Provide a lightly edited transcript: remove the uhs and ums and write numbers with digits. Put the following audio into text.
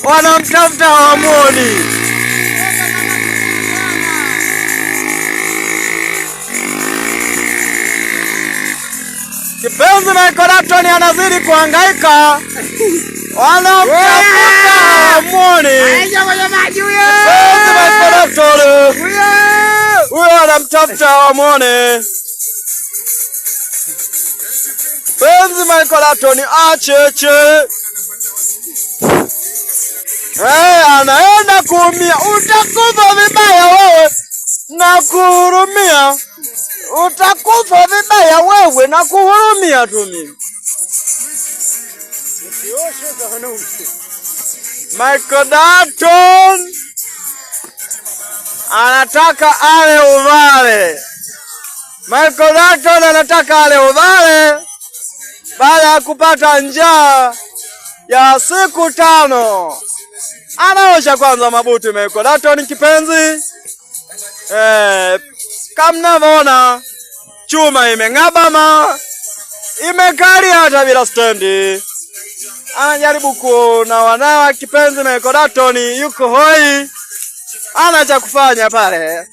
Wanamtafuta hawamuoni. Kipenzi Michael Dalton anazidi kuhangaika, wanamtafuta hawamuoni. Kipenzi Michael Dalton huyo anamtafuta hawamuoni. Kipenzi Michael Dalton acheche. Hey, anaenda kuumia, utakufa vibaya wewe na kuhurumia, utakufa vibaya wewe na kuhurumia tu mimi. Michael Dalton anataka ale uvale. Michael Dalton anataka ale uvale baada ya kupata njaa ya siku 5. Anaosha kwanza mabuti Michael Dalton kipenzi. Kama mnavyoona chuma imeng'abama, imekalia hata bila stendi. Anajaribu kunawanawa kipenzi Michael Dalton yuko hoi, ana cha kufanya pale.